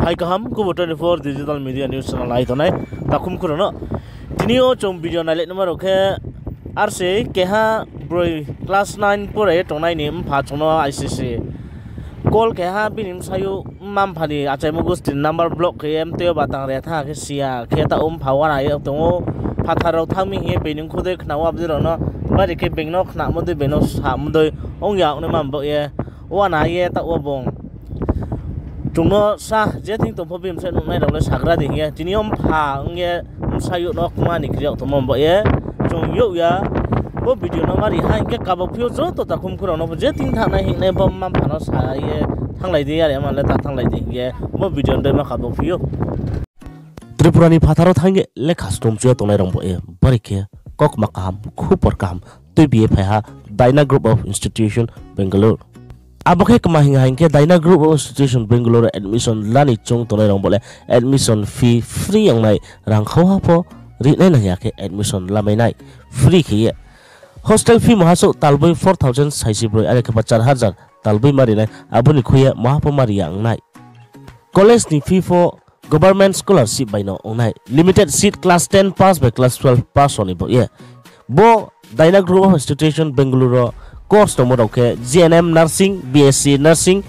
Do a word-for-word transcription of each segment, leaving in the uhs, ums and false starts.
Hai kaham, Kubo twenty-four Digital Media News Channel nai tongnai takhum khurang no. Tini yo chung video nailai naima rao khe, ar se keha broi class nine pore ye tongnai ni mpha chung no I C C call keha bini bsayouh mma mpha ni achaimo gusti number block khe ye mtui yo ba tang re tha khe siya khe taoh wo mpha uana ye tong ou. Phathar rao thanng mi hing ye being ni khodei khna wo abdei rao no bari khe being no khnamo dei being no samo dei ong ya ong nai ma bo ye uana ye taoh wo bung chung no sa je thing tong pho bini bsayouh nuhnai rao le sagra di hing ye tini yo mpha ong ye bsayouh no kma ni kri yag tongmo bo ye chung youh ya. Bo video no mari ha hing khe kabo phi ou joto takhum khurang no je thing thanngnai hingnai bo mma mpha no sa ye thannglai di, are ama le ta thannglai di hing ye bo video no dei ma kabo phi ou. Tripura ni phathar wo thanng ye lekha stomchu ye tongnai rao bo ye bari khe kokma kaham, khupor kaham tuibi ye phai ha Dyna Group of Institution, Bangalore. Abo khe kma hing ha hing khe Dyna Group of Institution, Bangalore admission la ni choung tongnai rao bo le admission fee free ongnai, rang khauha pho rinai nang ya khe admission lamai nai free khe ye. Hostel fee muha souh talboi four thousand saisi broi, are khe ba char hajar talboi ma ri nai, abo ni khui ye muha pho ma ri ya ong nai. College ni fee pho government scholarship bai no ong nai. Limited seat class ten pass bai class twelve pass rao ni bo ye. Bo Dyna Group of Institution Bangalore wo course tongmo rao khe G N M Nursing, B S C Nursing,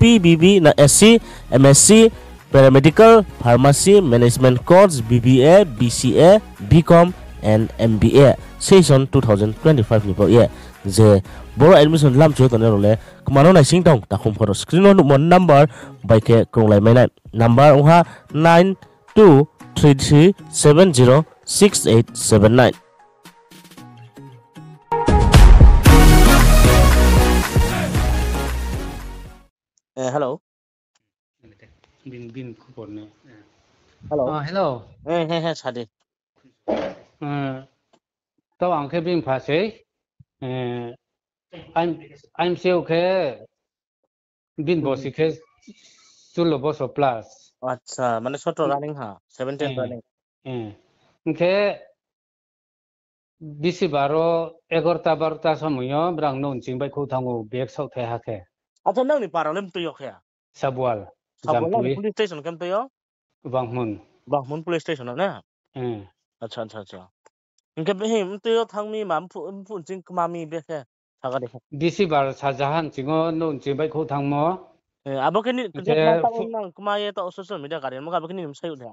P B B na S C, M S C, Paramedical, Pharmacy, Management Course, B B A, B C A, B Com and M B A, session two thousand twenty-five ni bo ye. Je boro admission lamchu ye tongnai rao le kma no naising tong, takhum phoro screen wo nuhmo number bai khe krunglai mai nai. Number ong ha nine two three three seven zero six eight seven nine. Eh, hello. Bini, bini khupor ne. Hello. Ah, hello. Eh, he, he, sadi. Eh, tao ang khe bini pha sei. Eh, I'm, I'm seo khe bini bosi khe chulo boso plus. Acha, mane sotro running ha, seventeen running. Eh, hing khe bisi baro egarota barota somoi yo brang nouh nching baihkhouh thanng ou, bag saohthai ha khe. Acha, nang ni para le mtui yo khe? Sabual, Sabual Jampui. Police station khe mtui yo? Banghmun. Banghmun police station no ne? Eh. Acha, acha, acha. Hing khe behi mtui yo thanng mi ma, mphuh, mphuh nching kma mi be khe saga de khe. Bisi bar sajaha nching o nouh nching baihkhouh thanngmo. Eh, abo khe ni, hing khe kma ye taoh social media gari mo khe abo khe ni bsayouh de?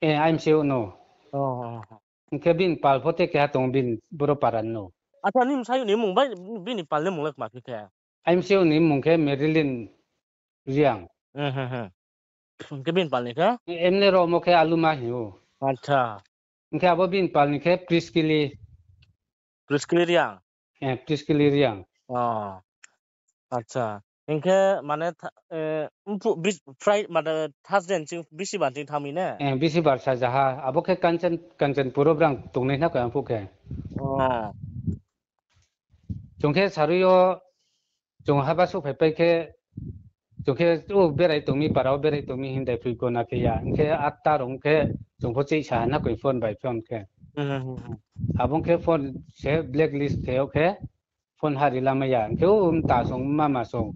Eh, I'm seo no. Oh, oh, oh. Hing khe bini pal pho te keha tong bini boro para no. Acha, ni bsayouh ni mmung bai, bini pal ni mmung le kma phi khe? I'm seo ni mmung khe Marilyn Reang. Hing khe bini pal ni khe? Emne ro mo khe Aluma hing ou. Acha. Hing khe abo bini pal ni khe Priskili. Priskili Reang? Eh, Priskili Reang. Oh. Acha. Hing khe mane, eh, mphuh, Fri-, mane Thursday nching, bisi bar nching thanng mi ne? Eh, bisi bar sajaha. Abo khe Kanchan-, Kanchanpur wo brang tongnai na khe ang phuh khe. Oh. Chung khe sarui yo, chung haba souhphaipai khe, chung khe o berai tong mi, para wo berai tong mi hing dai phroi gona khe ya. Hing khe atta rung khe, chung pho cheihsa ha na koi phone bai phone khe. Abo khe phone se blacklist khe yag khe, phone ha ri lamai ya. Hing khe o mta song, mama song.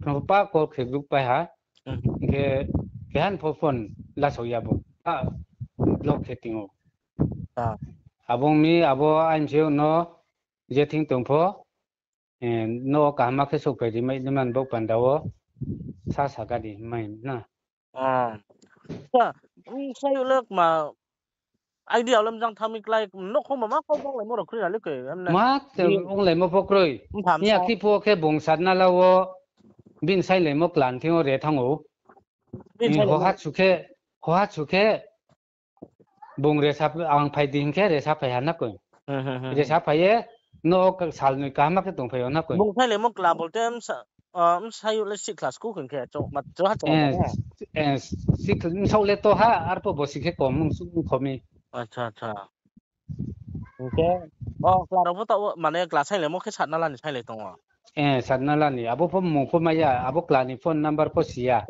Phone pa call khe group pai ha. Hing khe keha ni pho phone lasao ya bo. A, block khe ting ou. Abo ong mi, abo aimsi no je thing tong pho, eh, no kaham khe souhphai ri mai, nini man bo panda wo sa sa gari mai na. Sa, bsayouh le kma idea le mjang thanng mi klái, nouhkhong ba ma kau bonglaimo rao kroi na le khe, emne. Ma, bonglaimo pho kroi. Miya khe pho khe bung satnala wo, bini sailaimo klan thing yo re thanng ou. Hoha su khe, hoha su khe, bung resa, ang phai di hing khe resa phai ha na koi. Resa phai ye, no sal noi kaham khe tongphai yo na koi. Bung sailaimo kla bolte, bsayouh le six class school hing khe, bsaoh le to ha, arphuh bosi khe kom ong kho mi. Hing khe, o kla rao pho taoh, mane kla sailaimo khe satnala ni sailai tong ou. Eh, satnala ni, abo pho mmung pho mai ya, abo kla ni phone number pho si ya.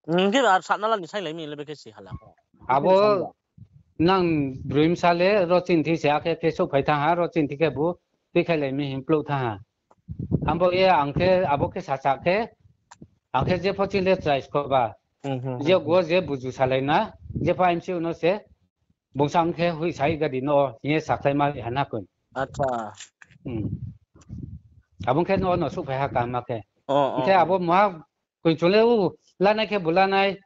Hing khe ar satnala ni sailai mi le bekhe si hala. Abo nang broi bsa le ro chini thi se akhe khe souhphai thanng ha, ro chini thi khe bu tuikhailai mi hing plouh thanng ha. Abo ye ang khe, abo khe sacha khe, ang khe je pho chini le chrai sko ba. Je go je buju salai na, jepho M C U no se, bung sa ong khe hoihsai gadi no hing ye sakhlai ma ha na koi. Abo ong khe no, no souhphai ha kaham khe. Ong khe abo muha koi chung le u, lanai khe bu lanai,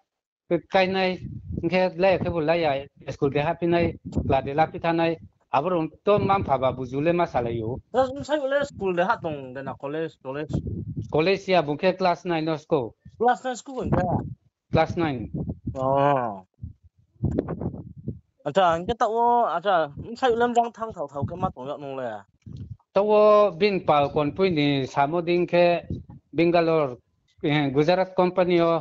kainai, ong khe lai ya khe bu lai ya, school de hahphi nai, kla de laphi thanng nai, abo rung to mma-mpha ba buju le ma salai ou. Bsai le school de hah tong de na college, college? College ya bung khe class nine no school. Class nine school hing khe? Class nine. Acha, hing khe taoh wo, acha, bsai le mjang thanng thao thao khe ma tong yag nung le? Taoh wo bini pal Konpui ni samo dei khe Bangalore, Gujarat company yo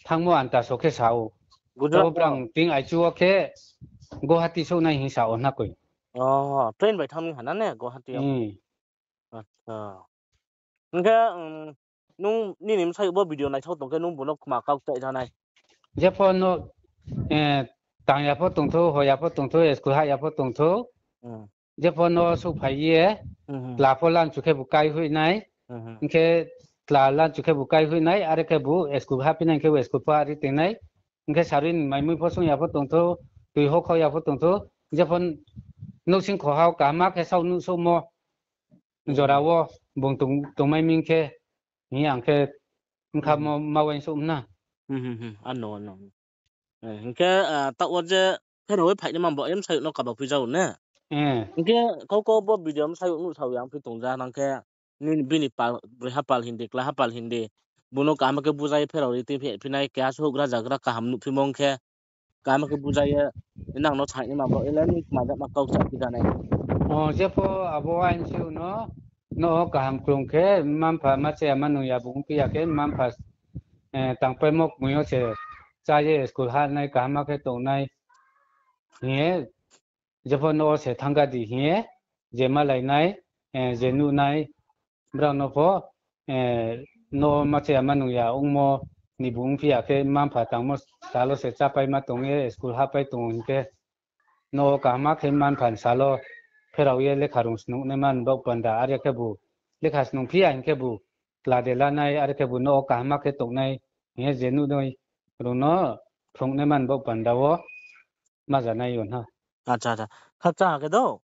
thanngmo anta so khe sa ou. Taoh wo brang ting aichu wo khe Guwahati souh nai hing sa ou na koi. Train bai thanng mi ha na ne Guwahati yo? Hing khe, nung nini bsai bo video naithao tong khe nung bung no kma kau kchaih ja nai? Jepho no, tang ya pho tongthou, ho ya pho tongthou, school hah ya pho tongthou. Jepho no souhphai ye, kla pho lanchu khe bu kaihoih nai. Hing khe kla lanchu khe bu kaihoih nai, are khe bu school hahphi nai hing khe bu school pho ari ting nai. Hing khe sarui ni maimui pho song ya pho tongthou, tui hokhau ya pho tongthou. Jepho nouhsing kho hao kaham khe saoh nuhsouhmo jora wo bung tongmai mi khe, hing ye ang khe bkha mo ma uaingsouh na. Hing khe, taoh wo je pherao ye phainaima bo bsayouh no kaba phi ja ou ne? Hing khe kau kau bo video bsayouh nuhsao ya ongphi tong ja nang khe, bini pal, broi hapal hindi, kla hapal hindi, bung no kaham khe bujai ye pherao ri tuiphi phi nai, keha se houhgra zagra kaham nuhphimo ong khe, kaham khe bujai ye, nang no sainaima bo, ele nung kma jama kau sa phi ja nai. Jepho abo uaingsouh no, no kaham krung khe, mma-mpha ma chaya ma nung ya bu ongphi ya khe, mma-mpha, tangpaimo kmoi yo se chá ye school hah nai, kaham khe tongnai hing ye, jepho no se thanng ga di hing ye, je malai nai, je nuh nai, brao no pho, no ma chaya ma nung ya ongmo ni bu ongphi ya khe, mma-mpha tangmo sal wo se chápai ma tong ye, school hahpai tong hing khe, no kaham khe mma-mpha ni sal wo pherao ye lekha rung snung nai man baoh panda, are khe bu lekha snung phi ya hing khe bu kla de lanai, are khe bu no kaham khe tongnai hing ye je nuh nai rung no phrung nai man baoh panda wo ma ja nai yo na. Khakchang ha khe do?